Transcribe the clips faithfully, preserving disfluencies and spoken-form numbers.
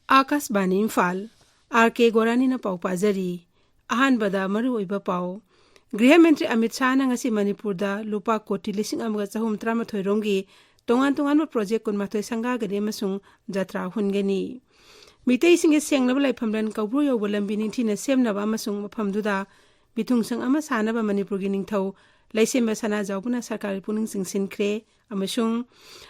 ꯑꯥꯀꯥꯁꯕꯥꯅꯤ Imphal, R ꯀꯦ ꯒꯣꯔꯥꯅꯤꯅ ꯄꯥꯎ ꯄꯥꯖꯔꯤ꯫ ꯑꯍꯥꯟꯕꯗ ꯃꯔꯨꯑꯣꯏꯕ ꯄꯥꯎ꯫ ꯒ꯭ꯔꯤꯍ ꯃꯟꯇ꯭ꯔꯤ ꯑꯃꯤꯠ ꯁꯥꯍꯅ ꯉꯁꯤ ꯃꯅꯤꯄꯨꯔꯗ ꯂꯨꯄꯥ ꯀꯣꯇꯤ ꯂꯤꯁꯤꯡ ꯑꯃꯒ ꯆꯍꯨꯝ ꯇꯔꯥꯃꯥꯊꯣꯏ ꯔꯣꯝꯒꯤ ꯇꯣꯉꯥꯟ ꯇꯣꯉꯥꯟꯕ ꯄ꯭ꯔꯣꯖꯦꯛ ꯀꯨꯟꯃꯥꯊꯣꯏ ꯁꯪꯒꯥꯒꯅꯤ ꯑꯃꯁꯨꯡ ꯖꯇ꯭ꯔꯥ ꯍꯨꯟꯒꯅꯤ꯫ ꯃꯤꯇꯩꯁꯤꯡꯒꯤ ꯁꯦꯡꯂꯕ ꯂꯩꯐꯝꯂꯦꯟ ꯀꯧꯕ꯭ꯔꯨ ꯌꯧꯕ ꯂꯝꯕꯤ ꯅꯤꯡꯊꯤꯅ ꯁꯦꯝꯅꯕ ꯑꯃꯁꯨꯡ ꯃꯐꯝꯗꯨꯗ ꯃꯤꯊꯨꯡꯁꯪ ꯑꯃ ꯁꯥꯅꯕ ꯃꯅꯤꯄꯨꯔꯒꯤ ꯅꯤꯡꯊꯧ ꯂꯩꯁꯦꯝꯕ ꯁꯅꯥꯖꯥꯎꯕꯅ ꯁꯔꯀꯥꯔꯒꯤ ꯄꯨꯛꯅꯤꯡ ꯆꯤꯡꯁꯤꯟꯈ꯭ꯔꯦ꯫ ꯑꯃꯁꯨꯡ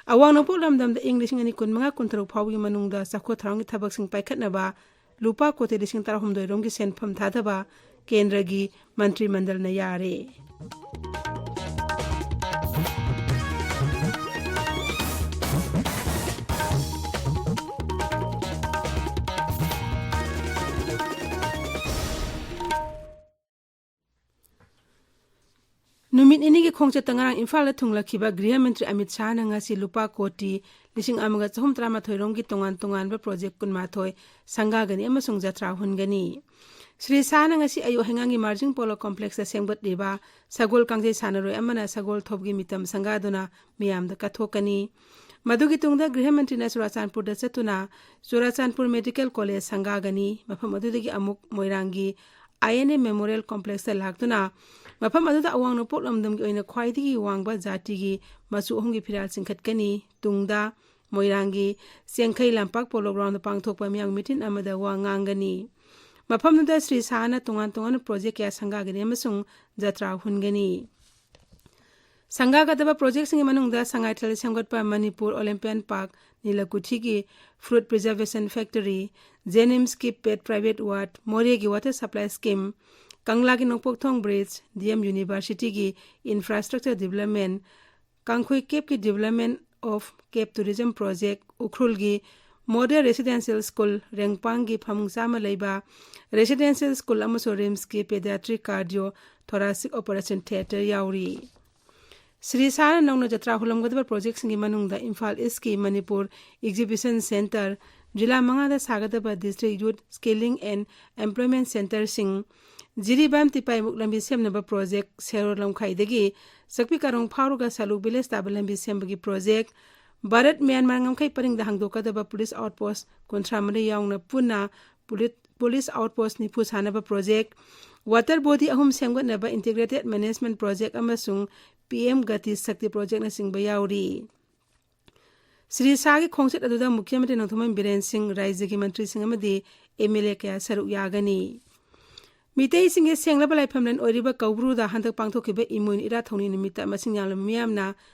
ꯑꯋꯥꯡ ꯅꯣꯡꯄꯣꯛ ꯂꯝꯗꯝꯗ ꯏꯪ ꯂꯤꯁꯤꯡ ꯑꯅꯤ ꯀꯨꯟꯃꯉꯥ ꯀꯨꯟꯇꯔꯨꯛ ꯐꯥꯎꯕꯒꯤ ꯃꯅꯨꯡꯗ ꯆꯥꯎꯈꯠ ꯊꯧꯔꯥꯡꯒꯤ ꯊꯕꯛꯁꯤꯡ ꯄꯥꯏꯈꯠꯅꯕ ꯂꯨꯄꯥ ꯀꯣꯇꯤ ꯂꯤꯁꯤꯡ ꯇꯔꯥꯍꯨꯝꯗꯣꯏ ꯔꯣꯝꯒꯤ ꯁꯦꯟꯐꯝ ꯊꯥꯗꯕ ꯀꯦꯟꯗ꯭ꯔꯒꯤ ꯃꯟꯇ꯭ꯔꯤ ꯃꯟꯗꯜꯅ ꯌꯥꯔꯦ꯫ ꯅꯨꯃꯤꯠ ꯅꯤꯅꯤꯒꯤ ꯈꯣꯡꯆꯠꯇ ꯉꯔꯥꯡ ꯏꯝꯐꯥꯜꯗ ꯊꯨꯡꯂꯈꯤꯕ ꯒ꯭ꯔꯤꯍ ꯃꯟꯇ꯭ꯔꯤ ꯑꯃꯤꯠ ꯁꯥꯍꯅ ꯉꯁꯤ ꯂꯨꯄꯥ ꯀꯣꯇꯤ ꯂꯤꯁꯤꯡ ꯑꯃꯒ ꯆꯍꯨꯝ ꯇꯔꯥꯃꯥꯊꯣꯏ ꯔꯣꯝꯒꯤ ꯇꯣꯉꯥꯟ ꯇꯣꯉꯥꯟꯕ ꯄ꯭ꯔꯣꯖꯦꯛ ꯀꯨꯟꯃꯥꯊꯣꯏ ꯁꯪꯒꯥꯒꯅꯤ ꯑꯃꯁꯨꯡ ꯖꯇ꯭ꯔꯥ ꯍꯨꯟꯒꯅꯤ꯫ ꯁ꯭ꯔꯤ ꯁꯥꯍꯅ ꯉꯁꯤ ꯑꯌꯨꯛ ꯍꯩꯉꯥꯡꯒꯤ ꯃꯥꯔꯖꯤꯡ ꯄꯣꯂꯣ ꯀꯣꯝꯄ꯭ꯂꯦꯛꯁꯇ ꯁꯦꯝꯒꯠꯂꯤꯕ ꯁꯒꯣꯜ ꯀꯥꯡꯖꯩ ꯁꯥꯟꯅꯔꯣꯏ ꯑꯃꯅ ꯁꯒꯣꯜ ꯊꯧꯕꯒꯤ ꯃꯤꯇꯝ ꯁꯪꯒꯥꯗꯨꯅ ꯃꯤꯌꯥꯝꯗ ꯀꯠꯊꯣꯛꯀꯅꯤ꯫ ꯃꯗꯨꯒꯤ ꯇꯨꯡꯗ ꯒ꯭ꯔꯤꯍ ꯃꯟꯇ꯭ꯔꯤꯅ ꯆꯨꯔꯥꯆꯥꯟꯄꯨꯔꯗ ꯆꯠꯇꯨꯅ ꯆꯨꯔꯥꯆꯥꯟꯄꯨꯔ ꯃꯦꯗꯤꯀꯦꯜ ꯀꯣꯂꯦꯖ ꯁꯪꯒꯥꯒꯅꯤ꯫ ꯃꯐꯝ ꯑꯗꯨꯗꯒꯤ ꯑꯃꯨꯛ ꯃꯣꯏꯔꯥꯡꯒꯤ ꯑꯥꯏ ꯑꯦꯟ ꯑꯦ ꯃꯦꯃꯣꯔꯤꯌꯦꯜ ꯀꯣꯝꯄ꯭ꯂꯦꯛꯁꯇ ꯂꯥꯛꯇꯨꯅ ꯃꯐꯝ ꯑꯗꯨꯗ ꯑꯋꯥꯡ ꯅꯣꯡꯄꯣꯛ ꯂꯝꯗꯝꯒꯤ ꯑꯣꯏꯅ ꯈ꯭ꯋꯥꯏꯗꯒꯤ ꯋꯥꯡꯕ ꯖꯥꯇꯤꯒꯤ ꯃꯆꯨ ꯑꯍꯨꯝꯒꯤ ꯐꯤꯔꯥꯜ ꯆꯤꯡꯈꯠꯀꯅꯤ꯫ ꯇꯨꯡꯗ ꯃꯣꯏꯔꯥꯡꯒꯤ ꯆꯦꯡꯈꯩ ꯂꯝꯄꯥꯛ ꯄꯣꯂꯣ ꯒ꯭ꯔꯥꯎꯟꯗ ꯄꯥꯡꯊꯣꯛꯄ ꯃꯤꯌꯥꯝ ꯃꯤꯇꯤꯟ ꯑꯃꯗ ꯋꯥ ꯉꯥꯡꯒꯅꯤ꯫ ꯃꯐꯝꯗꯨꯗ ꯁ꯭ꯔꯤ ꯁꯥꯍꯅ ꯇꯣꯉꯥꯟ ꯇꯣꯉꯥꯟꯕ ꯄ꯭ꯔꯣꯖꯦꯛ ꯀꯌꯥ ꯁꯪꯒꯥꯒꯅꯤ ꯑꯃꯁꯨꯡ ꯖꯇ꯭ꯔꯥ ꯍꯨꯟꯒꯅꯤ꯫ ꯁꯪꯒꯥꯒꯗꯕ ꯄ꯭ꯔꯣꯖꯦꯛꯁꯤꯡꯒꯤ ꯃꯅꯨꯡꯗ ꯁꯉꯥꯏꯊꯦꯜꯗ ꯁꯦꯝꯒꯠꯄ ꯃꯅꯤꯄꯨꯔ ꯑꯣꯂꯤꯝꯄꯤꯌꯥꯟ ꯄꯥꯔꯛ, ꯅꯤꯂꯀꯨꯊꯤꯒꯤ ꯐ꯭ꯔꯨꯠ ꯄ꯭ꯔꯤꯖꯔꯕꯦꯁꯟ ꯐꯦꯛꯇꯔꯤ, ꯖꯦꯅꯤꯝꯁꯀꯤ ꯄꯦꯠ ꯄ꯭ꯔꯥꯏꯚꯦꯠ ꯋꯥꯔꯗ, ꯃꯣꯔꯦꯒꯤ ꯋꯥꯇꯔ ꯁꯄ꯭ꯂꯥꯏ ꯁ꯭ꯀꯤꯝ, ꯀꯪꯂꯥꯒꯤ ꯅꯣꯡꯄꯣꯛꯊꯣꯡ ꯕ꯭ꯔꯤꯖ, ꯗꯤ ꯑꯦꯝ ꯌꯨꯅꯤꯚꯔꯁꯤꯇꯤꯒꯤ ꯏꯟꯐ꯭ꯔꯥꯁ꯭ꯇ꯭ꯔꯛꯆꯔ ꯗꯤꯕꯂꯞꯃꯦꯟ, ꯀꯥꯡꯈꯨꯏ ꯀꯦꯞꯀꯤ development of cave tourism project, ꯎꯈ꯭ꯔꯨꯜꯒꯤ ꯃꯣꯗꯦꯜ ꯔꯦꯁꯤꯗꯦꯟꯁꯤꯌꯦꯜ ꯁ꯭ꯀꯨꯜ, ꯔꯦꯡꯄꯥꯡꯒꯤ ꯐꯃꯨꯡ ꯆꯥꯝꯃ ꯂꯩꯕ ꯔꯦꯁꯤꯗꯦꯟꯁꯤꯌꯦꯜ ꯁ꯭ꯀꯨꯜ ꯑꯃꯁꯨꯡ ꯔꯤꯝꯁꯀꯤ paediatric cardio thoracic operation theatre ꯌꯥꯎꯔꯤ꯫ ꯁ꯭ꯔꯤ ꯁꯥꯍꯅ ꯅꯧꯅ ꯖꯇ꯭ꯔꯥ ꯍꯨꯜꯂꯝꯒꯗꯕ ꯄ꯭ꯔꯣꯖꯦꯛꯁꯤꯡꯒꯤ ꯃꯅꯨꯡꯗ ꯏꯝꯐꯥꯜ ꯏꯁꯀꯤ ꯃꯅꯤꯄꯨꯔ ꯑꯦꯛꯖꯤꯕꯤꯁꯟ ꯁꯦꯟꯇꯔ, ꯖꯤꯂꯥ ꯃꯉꯥꯗ ꯁꯥꯒꯗꯕ ꯗꯤꯁꯇ꯭ꯔꯤꯛ ꯌꯨꯠ ꯁ꯭ꯀꯤꯂꯤꯡ ꯑꯦꯟ ꯑꯦꯝꯄ꯭ꯂꯣꯏꯃꯦꯟ ꯁꯦꯟꯇꯔꯁꯤꯡ, ꯖꯤꯔꯤꯕꯥꯝ ꯇꯤꯄꯥꯏꯃꯨꯛ ꯂꯝꯕꯤ ꯁꯦꯝꯅꯕ ꯄ꯭ꯔꯣꯖꯦꯛ, ꯁꯦꯔꯣ ꯂꯝꯈꯥꯏꯗꯒꯤ ꯆꯛꯄꯤ ꯀꯥꯔꯣꯡ ꯐꯥꯎꯔꯒ ꯁꯂꯨ ꯚꯤꯂꯦꯖ ꯇꯥꯕ ꯂꯝꯕꯤ ꯁꯦꯝꯕꯒꯤ ꯄ꯭ꯔꯣꯖꯦꯛ, ꯚꯥꯔꯠ ꯃ꯭ꯌꯥꯟꯃꯥꯔ ꯉꯝꯈꯩ ꯄꯔꯤꯡꯗ ꯍꯥꯡꯗꯣꯛꯀꯗꯕ ꯄꯨꯂꯤꯁ ꯑꯥꯎꯠꯄꯣꯁ ꯀꯨꯟꯊ꯭ꯔꯥ ꯃꯔꯤ ꯌꯥꯎꯅ ꯄꯨꯟꯅ ꯄꯨꯂꯤꯁ ꯑꯥꯎꯠꯄꯣꯁ ꯅꯤꯐꯨ ꯁꯥꯅꯕ ꯄ꯭ꯔꯣꯖꯦꯛ, ꯋꯥꯇꯔ ꯕꯣꯗꯤ ꯑꯍꯨꯝ ꯁꯦꯝꯒꯠꯅꯕ ꯏꯟꯇꯤꯒ꯭ꯔꯦꯇꯦꯗ ꯃꯦꯅꯦꯖꯃꯦꯟꯠ ꯄ꯭ꯔꯣꯖꯦꯛ ꯑꯃꯁꯨꯡ ꯄꯤ ꯑꯦꯝ ꯒꯇꯤ ꯁꯛꯇꯤ ꯄ꯭ꯔꯣꯖꯦꯛꯅꯆꯤꯡꯕ ꯌꯥꯎꯔꯤ꯫ ꯁ꯭ꯔꯤ ꯁꯥꯍꯒꯤ ꯈꯣꯡꯆꯠ ꯑꯗꯨꯗ ꯃꯨꯈ꯭ꯌ ꯃꯟꯇ꯭ꯔꯤ ꯅꯣꯡꯊꯣꯝꯕꯝ ꯕꯤꯔꯦꯟ ꯁꯤꯡ, ꯔꯥꯖ꯭ꯌꯒꯤ ꯃꯟꯇ꯭ꯔꯤꯁꯤꯡ ꯑꯃꯗꯤ ꯑꯦꯝ ꯑꯦꯜ ꯑꯦ ꯀꯌꯥ ꯁꯔꯨꯛ ꯌꯥꯒꯅꯤ꯫ ꯃꯤꯇꯩꯁꯤꯡꯒꯤ ꯁꯦꯡꯂꯕ ꯂꯥꯏꯐꯝꯂꯦꯟ ꯑꯣꯏꯔꯤꯕ ꯀꯧꯕ꯭ꯔꯨꯗ ꯍꯟꯗꯛ ꯄꯥꯡꯊꯣꯛꯈꯤꯕ ꯏꯃꯣꯏꯅꯨ ꯏꯔꯥꯠ ꯊꯧꯅꯤ ꯅꯨꯃꯤꯠꯇ ꯃꯁꯤꯡ ꯌꯥꯝꯂꯕ ꯃꯤꯌꯥꯝꯅ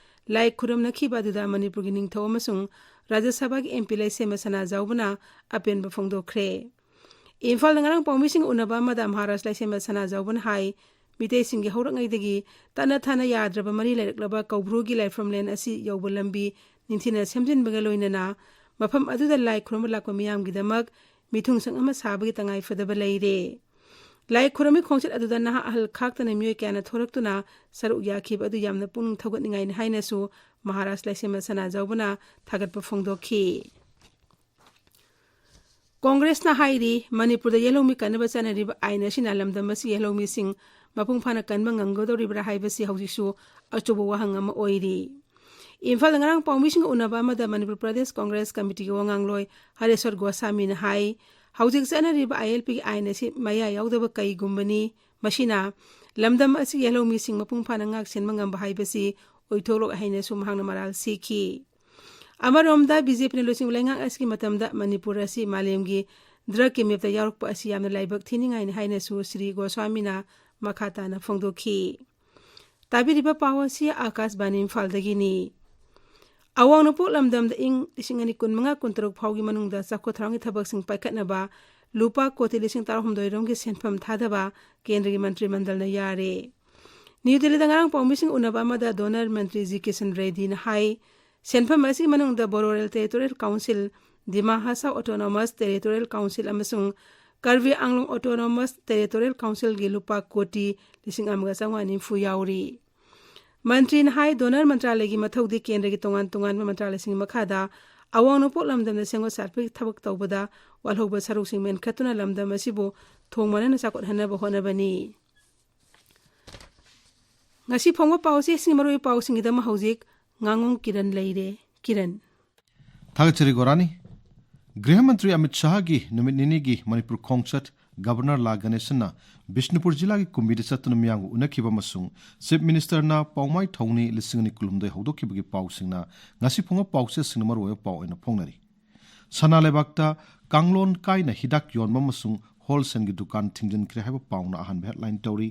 ꯂꯥꯏ ꯈꯨꯔꯨꯝꯅꯈꯤꯕ ꯑꯗꯨꯗ ꯃꯅꯤꯄꯨꯔꯒꯤ ꯅꯤꯡꯊꯧ ꯑꯃꯁꯨꯡ ꯔꯥꯖ꯭ꯌ ꯁꯚꯥꯒꯤ ꯑꯦꯝ ꯄꯤ ꯂꯩꯁꯦꯝꯕ ꯁꯅꯥꯖꯥꯎꯕꯅ ꯑꯄꯦꯟꯕ ꯐꯣꯡꯗꯣꯛꯈ꯭ꯔꯦ꯫ ꯏꯝꯐꯥꯜꯗ ꯉꯔꯥꯡ ꯄꯥꯎꯃꯤꯁꯤꯡꯒ ꯎꯅꯕ ꯑꯃꯗ ꯃꯍꯥꯔꯥꯖ ꯂꯩꯁꯦꯝꯕ ꯁꯅꯥꯖꯥꯎꯕꯅ ꯍꯥꯏ, ꯃꯤꯇꯩꯁꯤꯡꯒꯤ ꯍꯧꯔꯛꯉꯩꯗꯒꯤ ꯇꯠꯅ ꯊꯥꯅ ꯌꯥꯗ꯭ꯔꯕ ꯃꯔꯤ ꯂꯩꯔꯛꯂꯕ ꯀꯧꯕ꯭ꯔꯨꯒꯤ ꯂꯥꯏꯐꯝꯂꯦꯟ ꯑꯁꯤ ꯌꯧꯕ ꯂꯝꯕꯤ ꯅꯤꯡꯊꯤꯅ ꯁꯦꯝꯖꯤꯟꯕꯒ ꯂꯣꯏꯅꯅ ꯃꯐꯝ ꯑꯗꯨꯗ ꯂꯥꯏ ꯈꯨꯔꯨꯝꯕ ꯂꯥꯛꯄ ꯃꯤꯌꯥꯝꯒꯤꯗꯃꯛ ꯃꯤꯊꯨꯡꯁꯪ ꯑꯃ ꯁꯥꯕꯒꯤ ꯇꯉꯥꯏ ꯐꯗꯕ ꯂꯩꯔꯦ꯫ ꯂꯥꯏ ꯈꯨꯔꯨꯝꯕꯒꯤ ꯈꯣꯡꯆꯠ ꯑꯗꯨꯗ ꯅꯍꯥ ꯑꯍꯜ ꯈꯥꯛꯇꯅ ꯃꯤꯑꯣꯏ ꯀꯌꯥꯅ ꯊꯣꯔꯛꯇꯨꯅ ꯁꯔꯨꯛ ꯌꯥꯈꯤꯕ ꯑꯗꯨ ꯌꯥꯝꯅ ꯄꯨꯛꯅꯤꯡ ꯊꯧꯒꯠꯅꯤꯡꯉꯥꯏꯅꯤ ꯍꯥꯏꯅꯁꯨ ꯃꯍꯥꯔꯥꯖ ꯂꯩꯁꯦꯝꯕ ꯁꯅꯥꯖꯥꯎꯕꯅ ꯊꯥꯒꯠꯄ ꯐꯣꯡꯗꯣꯛꯈꯤ꯫ ꯀꯣꯡꯒ꯭ꯔꯦꯁꯅ ꯍꯥꯏꯔꯤ, ꯃꯅꯤꯄꯨꯔꯗ ꯌꯦꯜꯍꯧꯃꯤ ꯀꯟꯅꯕ ꯆꯠꯅꯔꯤꯕ ꯑꯥꯏꯟ ꯑꯁꯤꯅ ꯂꯝꯗꯝ ꯑꯁꯤꯒꯤ ꯌꯦꯜꯍꯧꯃꯤꯁꯤꯡ ꯃꯄꯨꯡ ꯐꯥꯅ ꯀꯟꯕ ꯉꯝꯒꯗꯧꯔꯤꯕ꯭ꯔꯥ ꯍꯥꯏꯕꯁꯤ ꯍꯧꯖꯤꯛꯁꯨ ꯑꯆꯧꯕ ꯋꯥꯍꯪ ꯑꯃ ꯑꯣꯏꯔꯤ꯫ ꯏꯝꯐꯥꯜꯗ ꯉꯔꯥꯡ ꯄꯥꯎꯃꯤꯁꯤꯡꯒ ꯎꯅꯕ ꯑꯃꯗ ꯃꯅꯤꯄꯨꯔ ꯄ꯭ꯔꯗꯦꯁ ꯀꯣꯡꯒ꯭ꯔꯦꯁ ꯀꯃꯤꯇꯤꯒꯤ ꯋꯥꯉꯥꯡꯂꯣꯏ ꯍꯔꯦꯁ꯭ꯋꯔ ꯒꯣꯁꯥꯃꯤꯅ ꯍꯥꯏ, ꯍꯧꯖꯤꯛ ꯆꯠꯅꯔꯤꯕ ꯑꯥꯏ ꯑꯦꯜ ꯄꯤꯒꯤ ꯑꯥꯏꯟ ꯑꯁꯤ ꯃꯌꯥ ꯌꯥꯎꯗꯕ ꯀꯩꯒꯨꯝꯕꯅꯤ꯫ ꯃꯁꯤꯅ ꯂꯝꯗꯝ ꯑꯁꯤꯒꯤ ꯌꯦꯜꯍꯧꯃꯤꯁꯤꯡ ꯃꯄꯨꯡ ꯐꯥꯅ ꯉꯥꯛ ꯁꯦꯟꯕ ꯉꯝꯕ ꯍꯥꯏꯕꯁꯤ ꯑꯣꯏꯊꯣꯛꯂꯣꯏ ꯍꯥꯏꯅꯁꯨ ꯃꯍꯥꯛꯅ ꯃꯔꯥꯜ ꯁꯤꯈꯤ꯫ ꯑꯃꯔꯣꯝꯗ, ꯕꯤ ꯖꯦ ꯄꯤꯅ ꯂꯨꯆꯤꯡꯕ ꯂꯩꯉꯥꯛ ꯑꯁꯤꯒꯤ ꯃꯇꯝꯗ ꯃꯅꯤꯄꯨꯔ ꯑꯁꯤ ꯃꯥꯂꯦꯝꯒꯤ ꯗ꯭ꯔꯒꯀꯤ ꯃꯦꯞꯇ ꯌꯥꯎꯔꯛꯄ ꯑꯁꯤ ꯌꯥꯝꯅ ꯂꯥꯏꯕꯛ ꯊꯤꯅꯤꯡꯉꯥꯏꯅꯤ ꯍꯥꯏꯅꯁꯨ ꯁ꯭ꯔꯤ ꯒꯣꯁ꯭ꯋꯥꯃꯤꯅ ꯃꯈꯥ ꯇꯥꯅ ꯐꯣꯡꯗꯣꯛꯈꯤ꯫ ꯇꯥꯕꯤꯔꯤꯕ ꯄꯥꯎ ꯑꯁꯤ ꯑꯥꯀꯥꯁꯕꯥꯅꯤ ꯏꯝꯐꯥꯜꯗꯒꯤꯅꯤ꯫ ꯑꯋꯥꯡ ꯅꯣꯡꯄꯣꯛ ꯂꯝꯗꯝꯗ ꯏꯪ ꯂꯤꯁꯤꯡ ꯑꯅꯤ ꯀꯨꯟꯃꯉꯥ ꯀꯨꯟꯇꯔꯨꯛ ꯐꯥꯎꯒꯤ ꯃꯅꯨꯡꯗ ꯆꯥꯎꯈꯠ ꯊꯧꯔꯥꯡꯒꯤ ꯊꯕꯛꯁꯤꯡ ꯄꯥꯏꯈꯠꯅꯕ ꯂꯨꯄꯥ ꯀꯣꯇꯤ ꯂꯤꯁꯤꯡ ꯇꯔꯥꯍꯨꯝꯗꯣꯏ ꯔꯣꯝꯒꯤ ꯁꯦꯟꯐꯝ ꯊꯥꯗꯕ ꯀꯦꯟꯗ꯭ꯔꯒꯤ ꯃꯟꯇ꯭ꯔꯤ ꯃꯟꯗꯜꯅ ꯌꯥꯔꯦ꯫ ꯅ꯭ꯌꯨ ꯗꯤꯜꯂꯤꯗ ꯉꯔꯥꯡ ꯄꯥꯎꯃꯤꯁꯤꯡ ꯎꯅꯕ ꯑꯃꯗ ꯗꯣꯅꯔ ꯃꯟꯇ꯭ꯔꯤ ꯖꯤ ꯀꯤꯁꯟ ꯔꯦꯗꯤꯅ ꯍꯥꯏ, ꯁꯦꯟꯐꯝ ꯑꯁꯤꯒꯤ ꯃꯅꯨꯡꯗ ꯕꯣꯔꯣꯔꯦꯜ territorial council, ꯗꯤꯃꯥ ꯍꯁꯥꯎ autonomous territorial council ꯑꯃꯁꯨꯡ ꯀꯔꯕꯤ ꯑꯥꯡꯂꯣꯡ ꯑꯣꯇꯣꯅꯣꯃꯁ ꯇꯦꯔꯤꯇꯣꯔꯤꯌꯦꯜ ꯀꯥꯎꯟꯁꯤꯜꯒꯤ ꯂꯨꯄꯥ ꯀꯣꯇꯤ ꯂꯤꯁꯤꯡ ꯑꯃꯒ ꯆꯥꯝꯃꯉꯥ ꯅꯤꯐꯨ ꯌꯥꯎꯔꯤ꯫ ꯃꯟꯇ꯭ꯔꯤꯅ ꯍꯥꯏ, ꯗꯣꯅꯔ ꯃꯟꯇ꯭ꯔꯥꯂꯌꯒꯤ ꯃꯊꯧꯗꯤ ꯀꯦꯟꯗ꯭ꯔꯒꯤ ꯇꯣꯉꯥꯟ ꯇꯣꯉꯥꯟꯕ ꯃꯟꯇ꯭ꯔꯥꯂꯌꯁꯤꯡꯒꯤ ꯃꯈꯥꯗ ꯑꯋꯥꯡ ꯅꯣꯡꯄꯣꯛ ꯂꯝꯗꯝꯗ ꯁꯦꯝꯒꯠ ꯁꯥꯒꯠꯄꯒꯤ ꯊꯕꯛ ꯇꯧꯕꯗ ꯋꯥꯠꯍꯧꯕ ꯁꯔꯨꯛꯁꯤꯡ ꯃꯦꯟꯈꯠꯇꯨꯅ ꯂꯝꯗꯝ ꯑꯁꯤꯕꯨ ꯊꯣꯡ ꯃꯥꯟꯅꯅ ꯆꯥꯎꯈꯠꯍꯟꯅꯕ ꯍꯣꯠꯅꯕꯅꯤ꯫ ꯉꯁꯤ ꯐꯣꯡꯕ ꯄꯥꯎꯆꯦꯁꯤꯡꯒꯤ ꯃꯔꯨꯑꯣꯏꯕ ꯄꯥꯎꯁꯤꯡꯒꯤꯗꯃꯛ ꯍꯧꯖꯤꯛ ꯉꯥꯉꯣꯝ ꯀꯤꯔꯟ ꯂꯩꯔꯦ꯫ ꯀꯤꯔꯟ꯫ ꯊꯥꯒꯠꯆꯔꯤ ꯒꯣꯔꯥꯅꯤ꯫ ꯒ꯭ꯔꯤꯍ ꯃꯟꯇ꯭ꯔꯤ ꯑꯃꯤꯠ ꯁꯥꯍꯒꯤ ꯅꯨꯃꯤꯠ ꯅꯤꯅꯤꯒꯤ ꯃꯅꯤꯄꯨꯔ ꯈꯣꯡꯆꯠ ꯒꯕꯔꯅꯔ ꯂꯥ ꯒꯅꯦꯁꯟꯅ ꯕꯤꯁꯅꯨꯄꯨꯔ ꯖꯤꯂꯥꯒꯤ ꯀꯨꯝꯕꯤꯗ ꯆꯠꯇꯨꯅ ꯃꯤꯌꯥꯝꯒ ꯎꯅꯈꯤꯕ ꯑꯃꯁꯨꯡ ꯆꯤꯐ ꯃꯤꯅꯤꯁꯇꯔꯅ ꯄꯥꯎꯃꯥꯏ ꯊꯧꯅꯤ ꯂꯤꯁꯤꯡ ꯑꯅꯤ ꯀꯨꯟꯍꯨꯝꯗꯣꯏ ꯍꯧꯗꯣꯛꯈꯤꯕꯒꯤ ꯄꯥꯎꯁꯤꯡꯅ ꯉꯁꯤ ꯐꯣꯡꯕ ꯄꯥꯎꯆꯦꯁꯤꯡꯅ ꯃꯔꯨꯑꯣꯏꯕ ꯄꯥꯎ ꯑꯣꯏꯅ ꯐꯣꯡꯅꯔꯤ꯫ ꯁꯅꯥ ꯂꯩꯕꯥꯛꯇ ꯀꯥꯡꯂꯣꯟ ꯀꯥꯏꯅ ꯍꯤꯗꯥꯛ ꯌꯣꯟꯕ ꯑꯃꯁꯨꯡ ꯍꯣꯜꯁꯦꯜꯒꯤ ꯗꯨꯀꯥꯟ ꯊꯤꯡꯖꯤꯟꯈ꯭ꯔꯦ ꯍꯥꯏꯕ ꯄꯥꯎꯅ ꯑꯍꯥꯟꯕ ꯍꯦꯗꯂꯥꯏꯟ ꯇꯧꯔꯤ꯫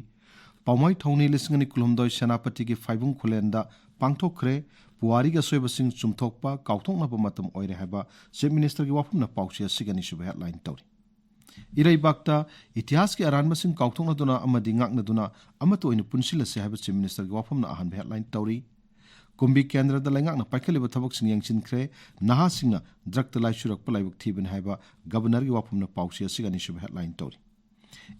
ꯄꯥꯎꯃꯥꯏ ꯊꯧꯅꯤ ꯂꯤꯁꯤꯡ ꯑꯅꯤ ꯀꯨꯟꯍꯨꯝꯗꯣꯏ ꯁꯦꯅꯥꯄꯇꯤꯒꯤ ꯐꯥꯏꯕꯨꯡ ꯈꯨꯂꯦꯟꯗ ꯄꯥꯡꯊꯣꯛꯈ꯭ꯔꯦ꯫ ꯄꯨꯋꯥꯔꯤꯒꯤ ꯑꯁꯣꯏꯕꯁꯤꯡ ꯆꯨꯝꯊꯣꯛꯄ ꯀꯥꯎꯊꯣꯛꯅꯕ ꯃꯇꯝ ꯑꯣꯏꯔꯦ ꯍꯥꯏꯕ ꯆꯤꯐ ꯃꯤꯅꯤꯁꯇꯔꯒꯤ ꯋꯥꯐꯝꯅ ꯄꯥꯎꯆꯦ ꯑꯁꯤꯒꯤ ꯑꯅꯤꯁꯨꯕ ꯍꯦꯗꯂꯥꯏꯟ ꯇꯧꯔꯤ꯫ ꯏꯔꯩꯕꯥꯛꯇ ꯏꯇꯤꯍꯥꯁꯀꯤ ꯑꯔꯥꯟꯕꯁꯤꯡ ꯀꯥꯎꯊꯣꯛꯅꯗꯨꯅ ꯑꯃꯗꯤ ꯉꯥꯛꯅꯗꯨꯅ ꯑꯃꯠꯇ ꯑꯣꯏꯅ ꯄꯨꯟꯁꯤꯜꯂꯁꯤ ꯍꯥꯏꯕ ꯆꯤꯐ ꯃꯤꯅꯤꯁꯇꯔꯒꯤ ꯋꯥꯐꯝꯅ ꯑꯍꯥꯟꯕ ꯍꯦꯗꯂꯥꯏꯟ ꯇꯧꯔꯤ꯫ ꯀꯨꯝꯕꯤ ꯀꯦꯟꯗ꯭ꯔꯗ ꯂꯩꯉꯥꯛꯅ ꯄꯥꯏꯈꯠꯂꯤꯕ ꯊꯕꯛꯁꯤꯡ ꯌꯦꯡꯁꯤꯟꯈ꯭ꯔꯦ꯫ ꯅꯍꯥꯁꯤꯡꯅ ꯗ꯭ꯔꯒꯇ ꯂꯥꯏꯆꯨꯔꯛꯄ ꯂꯥꯏꯕꯛ ꯊꯤꯕꯅꯤ ꯍꯥꯏꯕ ꯒꯕꯔꯅꯔꯒꯤ ꯋꯥꯐꯝꯅ ꯄꯥꯎꯆꯦ ꯑꯁꯤꯒꯤ ꯑꯅꯤꯁꯨꯕ ꯍꯦꯗꯂꯥꯏꯟ ꯇꯧꯔꯤ꯫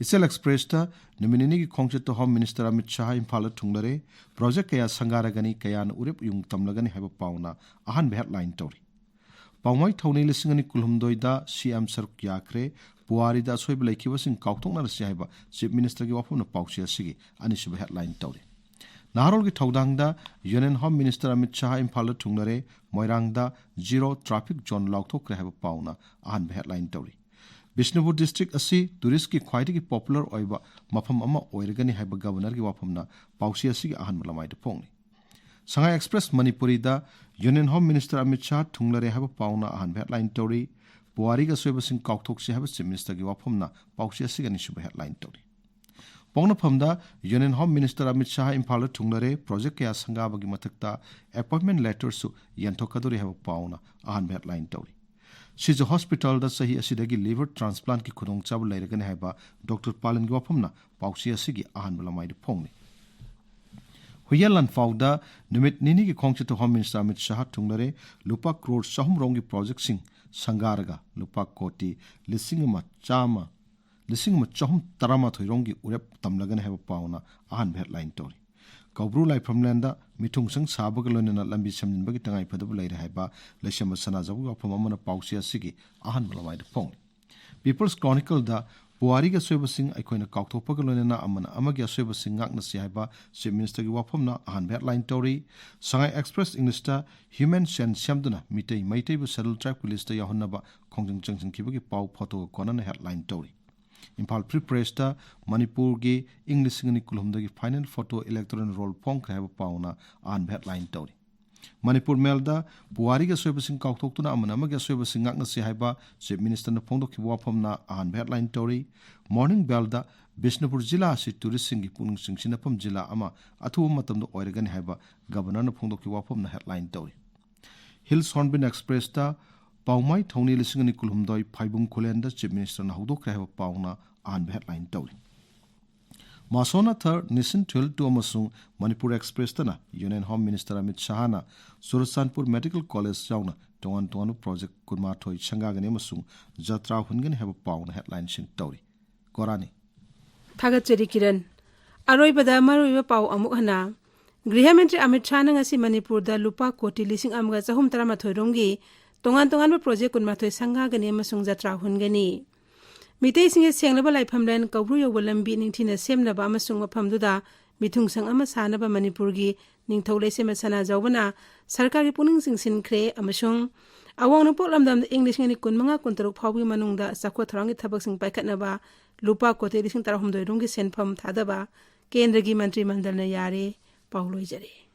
ꯏꯆꯦꯜ ꯑꯦꯛꯁꯄ꯭ꯔꯦꯁꯇ ꯅꯨꯃꯤꯠ ꯅꯤꯅꯤꯒꯤ ꯈꯣꯡꯆꯠꯇ ꯍꯣꯝ ꯃꯤꯅꯤꯁꯇꯔ ꯑꯃꯤꯠ ꯁꯥꯍ ꯏꯝꯐꯥꯜꯗ ꯊꯨꯡꯂꯔꯦ꯫ ꯄ꯭ꯔꯣꯖꯦꯛ ꯀꯌꯥ ꯁꯪꯒꯥꯔꯒꯅꯤ, ꯀꯌꯥꯅ ꯎꯔꯦꯞ ꯎꯌꯨꯡ ꯇꯝꯂꯒꯅꯤ ꯍꯥꯏꯕ ꯄꯥꯎꯅ ꯑꯍꯥꯟꯕ ꯍꯦꯗꯂꯥꯏꯟ ꯇꯧꯔꯤ꯫ ꯄꯥꯎꯃꯥꯏ ꯊꯧꯅꯤ ꯂꯤꯁꯤꯡ ꯑꯅꯤ ꯀꯨꯟꯍꯨꯝꯗꯣꯏꯗ ꯁꯤꯑꯦꯝ ꯁꯔꯨꯛ ꯌꯥꯈ꯭ꯔꯦ꯫ ꯄꯨꯋꯥꯔꯤꯗ ꯑꯁꯣꯏꯕ ꯂꯩꯈꯤꯕꯁꯤꯡ ꯀꯥꯎꯊꯣꯛꯅꯔꯁꯤ ꯍꯥꯏꯕ ꯆꯤꯐ ꯃꯤꯅꯤꯁꯇꯔꯒꯤ ꯋꯥꯐꯝꯅ ꯄꯥꯎꯆꯦ ꯑꯁꯤꯒꯤ ꯑꯅꯤꯁꯨꯕ ꯍꯦꯗꯂꯥꯏꯟ ꯇꯧꯔꯤ꯫ ꯅꯍꯥꯔꯣꯜꯒꯤ ꯊꯧꯗꯥꯡꯗ union home minister Amit Shah ꯏꯝꯐꯥꯜꯗ ꯊꯨꯡꯂꯔꯦ꯫ ꯃꯣꯏꯔꯥꯡꯗ ꯖꯤꯔꯣ ꯇ꯭ꯔꯥꯐꯤꯛ ꯖꯣꯟ ꯂꯥꯎꯊꯣꯛꯈ꯭ꯔꯦ ꯍꯥꯏꯕ ꯄꯥꯎꯅ ꯑꯍꯥꯟꯕ ꯍꯦꯗꯂꯥꯏꯟ ꯇꯧꯔꯤ꯫ ꯕꯤꯁꯅꯨꯄꯨꯔ ꯗꯤꯁꯇ꯭ꯔꯤꯛ ꯑꯁꯤ ꯇꯨꯔꯤꯁꯀꯤ ꯈ꯭ꯋꯥꯏꯗꯒꯤ ꯄꯣꯄꯨꯂꯔ ꯑꯣꯏꯕ ꯃꯐꯝ ꯑꯃ ꯑꯣꯏꯔꯒꯅꯤ ꯍꯥꯏꯕ ꯒꯕꯔꯅꯔꯒꯤ ꯋꯥꯐꯝꯅ ꯄꯥꯎꯆꯦ ꯑꯁꯤꯒꯤ ꯑꯍꯥꯟꯕ ꯂꯃꯥꯏꯗ ꯐꯣꯡꯂꯤ꯫ ꯁꯉꯥꯏ ꯑꯦꯛꯁꯄ꯭ꯔꯦꯁ ꯃꯅꯤꯄꯨꯔꯤꯗ union home minister Amit Shah ꯊꯨꯡꯂꯔꯦ ꯍꯥꯏꯕ ꯄꯥꯎꯅ ꯑꯍꯥꯟꯕ ꯍꯦꯗꯂꯥꯏꯟ ꯇꯧꯔꯤ꯫ ꯄꯨꯋꯥꯔꯤꯒꯤ ꯑꯁꯣꯏꯕꯁꯤꯡ ꯀꯥꯎꯊꯣꯛꯁꯤ ꯍꯥꯏꯕ ꯆꯤꯐ ꯃꯤꯅꯤꯁꯇꯔꯒꯤ ꯋꯥꯐꯝꯅ ꯄꯥꯎꯆꯦ ꯑꯁꯤꯒꯤ ꯑꯅꯤꯁꯨꯕ ꯍꯦꯗꯂꯥꯏꯟ ꯇꯧꯔꯤ꯫ ꯄꯣꯛꯅꯐꯝꯗ union home minister Amit Shah ꯏꯝꯐꯥꯜꯗ ꯊꯨꯡꯂꯔꯦ꯫ ꯄ꯭ꯔꯣꯖꯦꯛ ꯀꯌꯥ ꯁꯪꯒꯥꯕꯒꯤ ꯃꯊꯛꯇ ꯑꯦꯄꯣꯏꯟꯃꯦꯟ ꯂꯦꯇꯔꯁꯨ ꯌꯦꯟꯊꯣꯛꯀꯗꯧꯔꯤ ꯍꯥꯏꯕ ꯄꯥꯎꯅ ꯑꯍꯥꯟꯕ ꯍꯦꯗꯂꯥꯏꯟ ꯇꯧꯔꯤ꯫ ꯁꯤꯖ ꯍꯣꯁꯄꯤꯇꯥꯜꯗ ꯆꯍꯤ ꯑꯁꯤꯗꯒꯤ ꯂꯤꯚꯔ ꯇ꯭ꯔꯥꯟꯁꯄ꯭ꯂꯥꯟꯠꯀꯤ ꯈꯨꯗꯣꯡꯆꯥꯕ ꯂꯩꯔꯒꯅꯤ ꯍꯥꯏꯕ ꯗꯣꯛꯇꯔ ꯄꯥꯂꯤꯟꯒꯤ ꯋꯥꯐꯝꯅ ꯄꯥꯎꯆꯦ ꯑꯁꯤꯒꯤ ꯑꯍꯥꯟꯕ ꯂꯃꯥꯏꯗ ꯐꯣꯡꯂꯤ꯫ ꯍꯨꯏꯌꯦꯟ ꯂꯥꯟꯐꯥꯎꯗ ꯅꯨꯃꯤꯠ ꯅꯤꯅꯤꯒꯤ ꯈꯣꯡꯆꯠꯇ ꯍꯣꯝ ꯃꯤꯅꯤꯁꯇꯔ ꯑꯃꯤꯠ ꯁꯥꯍ ꯊꯨꯡꯂꯔꯦ꯫ ꯂꯨꯄꯥ ꯀ꯭ꯔꯣꯔ ꯆꯍꯨꯝ ꯔꯣꯝꯒꯤ ꯄ꯭ꯔꯣꯖꯦꯛꯁꯤꯡ ꯁꯪꯒꯥꯔꯒ ꯂꯨꯄꯥ ꯀꯣꯇꯤ ꯂꯤꯁꯤꯡ ꯑꯃ ꯆꯥꯝꯃ, ꯂꯤꯁꯤꯡ ꯑꯃ ꯆꯍꯨꯝ ꯇꯔꯥꯃꯥꯊꯣꯏ ꯔꯣꯝꯒꯤ ꯎꯔꯦꯞ ꯇꯝꯂꯒꯅꯤ ꯍꯥꯏꯕ ꯄꯥꯎꯅ ꯑꯍꯥꯟꯕ ꯍꯦꯗꯂꯥꯏꯟ ꯇꯧꯔꯤ꯫ ꯀꯧꯕ꯭ꯔꯨ ꯂꯥꯏꯐꯝꯂꯦꯟꯗ ꯃꯤꯊꯨꯡꯁꯪ ꯁꯥꯕꯒ ꯂꯣꯏꯅꯅ ꯂꯝꯕꯤ ꯁꯦꯝꯖꯤꯟꯕꯒꯤ ꯇꯉꯥꯏꯐꯗꯕ ꯂꯩꯔꯦ ꯍꯥꯏꯕ ꯂꯩꯁꯦꯝꯕ ꯁꯅꯥꯖꯥꯎꯒꯤ ꯋꯥꯐꯝ ꯑꯃꯅ ꯄꯥꯎꯆꯦ ꯑꯁꯤꯒꯤ ꯑꯍꯥꯟꯕ ꯂꯃꯥꯏꯗ ꯐꯣꯡꯂꯤ꯫ ꯄꯤꯄꯜꯁ ꯀ꯭ꯔꯣꯅꯤꯀꯜꯗ ꯄꯨꯋꯥꯔꯤꯒꯤ ꯑꯁꯣꯏꯕꯁꯤꯡ ꯑꯩꯈꯣꯏꯅ ꯀꯥꯎꯊꯣꯛꯄꯒ ꯂꯣꯏꯅꯅ ꯑꯃꯅ ꯑꯃꯒꯤ ꯑꯁꯣꯏꯕꯁꯤꯡ ꯉꯥꯛꯅꯁꯤ ꯍꯥꯏꯕ Chief Ministerꯒꯤ ꯋꯥꯐꯝꯅ ꯑꯍꯥꯟꯕ headline ꯇꯧꯔꯤ꯫ Sangai Express Englishꯇ human chain ꯁꯦꯝꯗꯨꯅ ꯃꯤꯇꯩ ꯃꯩꯇꯩꯕꯨ Scheduled Tribeꯀꯤ listꯇ ꯌꯥꯎꯍꯟꯅꯕ ꯈꯣꯡꯖꯪ ꯆꯪꯁꯤꯟꯈꯤꯕꯒꯤ ꯄꯥꯎ photoꯒ ꯀꯣꯟꯅꯅ headline ꯇꯧꯔꯤ꯫ Imphal Free Pressꯇ ꯃꯅꯤꯄꯨꯔꯒꯤ ꯏꯪ ꯂꯤꯁꯤꯡ ꯑꯅꯤ ꯀꯨꯟꯍꯨꯝꯗꯣꯏꯒꯤ final photo electoral roll ꯐꯣꯡꯈ꯭ꯔꯦ ꯍꯥꯏꯕ ꯄꯥꯎꯅ ꯑꯍꯥꯟꯕ headline ꯇꯧꯔꯤ꯫ ꯃꯅꯤꯄꯨꯔ ꯃꯦꯜꯗ ꯄꯨꯋꯥꯔꯤꯒꯤ ꯑꯁꯣꯏꯕꯁꯤꯡ ꯀꯥꯎꯊꯣꯛꯇꯨꯅ ꯑꯃꯅ ꯑꯃꯒꯤ ꯑꯁꯣꯏꯕꯁꯤꯡ ꯉꯥꯛꯅꯁꯤ ꯍꯥꯏꯕ Chief Ministerꯅ ꯐꯣꯡꯗꯣꯛꯈꯤꯕ ꯋꯥꯐꯝꯅ ꯑꯍꯥꯟꯕ headline ꯇꯧꯔꯤ꯫ Morning Bellꯗ ꯕꯤꯁꯅꯨꯄꯨꯔ ꯖꯤꯂꯥ ꯑꯁꯤ touristꯁꯤꯡꯒꯤ ꯄꯨꯛꯅꯤꯡ ꯆꯤꯡꯁꯤꯟꯅꯐꯝ ꯖꯤꯂꯥ ꯑꯃ ꯑꯊꯨꯕ ꯃꯇꯝꯗ ꯑꯣꯏꯔꯒꯅꯤ ꯍꯥꯏꯕ Governorꯅ ꯐꯣꯡꯗꯣꯛꯈꯤꯕ ꯋꯥꯐꯝꯅ headline ꯇꯧꯔꯤ꯫ Hills Hornbill Expressꯇ ꯄꯥꯎꯃꯥꯏ ꯊꯧꯅꯤ ꯂꯤꯁꯤꯡ ꯑꯅꯤ ꯀꯨꯟꯍꯨꯝꯗꯣꯏ ꯐꯥꯏꯕꯨꯡ ꯈꯨꯂꯦꯟꯗ Chief Ministerꯅ ꯍꯧꯗꯣꯛꯈ꯭ꯔꯦ ꯍꯥꯏꯕ ꯄꯥꯎꯅ ꯑꯍꯥꯟꯕ headline ꯇꯧꯔꯤ꯫ Masona Third, Nissin Thrill Two ꯑꯃꯁꯨꯡ Manipur Expressꯇꯅ Union Home Minister Amit ꯁꯥꯍꯅ Churachandpur Medical College ꯌꯥꯎꯅ ꯇꯣꯉꯥꯟ ꯇꯣꯉꯥꯟꯕ project ꯀꯨꯟꯃꯥꯊꯣꯏ ꯁꯪꯒꯥꯒꯅꯤ ꯑꯃꯁꯨꯡ ꯖꯇ꯭ꯔꯥ ꯍꯨꯟꯒꯅꯤ ꯍꯥꯏꯕ ꯄꯥꯎꯅ headlineꯁꯤꯡ ꯇꯧꯔꯤ꯫ ꯀꯣꯔꯥꯅꯤ꯫ ꯊꯥꯒꯠꯆꯔꯤ ꯀꯤꯔꯟ꯫ ꯑꯔꯣꯏꯕꯗ ꯃꯔꯨꯑꯣꯏꯕ ꯄꯥꯎ ꯑꯃꯨꯛ ꯍꯟꯅ꯫ ꯒ꯭ꯔꯤꯍ ꯃꯟꯇ꯭ꯔꯤ ꯑꯃꯤꯠ ꯁꯥꯍꯅ ꯉꯁꯤ ꯃꯅꯤꯄꯨꯔꯗ ꯂꯨꯄꯥ ꯀꯣꯇꯤ ꯂꯤꯁꯤꯡ ꯑꯃꯒ ꯆꯍꯨꯝ ꯇꯔꯥꯃꯥꯊꯣꯏ ꯔꯣꯝꯒꯤ ꯇꯣꯉꯥꯟ ꯇꯣꯉꯥꯟꯕ project ꯀꯨꯟꯃꯥꯊꯣꯏ ꯁꯪꯒꯥꯒꯅꯤ ꯑꯃꯁꯨꯡ ꯖꯇ꯭ꯔꯥ ꯍꯨꯟꯒꯅꯤ꯫ ꯃꯤꯇꯩꯁꯤꯡꯒꯤ ꯁꯦꯡꯂꯕ ꯂꯥꯏꯐꯝꯂꯦꯟ ꯀꯧꯕ꯭ꯔꯨ ꯌꯧꯕ ꯂꯝꯕꯤ ꯅꯤꯡꯊꯤꯅ ꯁꯦꯝꯅꯕ ꯑꯃꯁꯨꯡ ꯃꯐꯝꯗꯨꯗ ꯃꯤꯊꯨꯡꯁꯪ ꯑꯃ ꯁꯥꯅꯕ ꯃꯅꯤꯄꯨꯔꯒꯤ ꯅꯤꯡꯊꯧ ꯂꯩꯁꯦꯝꯕ ꯁꯅꯥꯖꯥꯎꯕꯅ ꯁꯔꯀꯥꯔꯒꯤ ꯄꯨꯛꯅꯤꯡ ꯆꯤꯡꯁꯤꯟꯈ꯭ꯔꯦ ꯑꯃꯁꯨꯡ ꯑꯋꯥꯡ ꯅꯣꯡꯄꯣꯛ ꯂꯝꯗꯝꯗ ꯏꯪ ꯂꯤꯁꯤꯡ ꯑꯅꯤ ꯀꯨꯟꯃꯉꯥ ꯀꯨꯟꯇꯔꯨꯛ ꯐꯥꯎꯕꯒꯤ ꯃꯅꯨꯡꯗ ꯆꯥꯎꯈꯠ ꯊꯧꯔꯥꯡꯒꯤ ꯊꯕꯛꯁꯤꯡ ꯄꯥꯏꯈꯠꯅꯕ ꯂꯨꯄꯥ ꯀꯣꯇꯤ ꯂꯤꯁꯤꯡ ꯇꯔꯥꯍꯨꯝꯗꯣꯏ ꯔꯣꯝꯒꯤ ꯁꯦꯟꯐꯝ ꯊꯥꯗꯕ ꯀꯦꯟꯗ꯭ꯔꯒꯤ ꯃꯟꯇ꯭ꯔꯤ ꯃꯟꯗꯜꯅ ꯌꯥꯔꯦ꯫ ꯄꯥꯎ ꯂꯣꯏꯖꯔꯦ꯫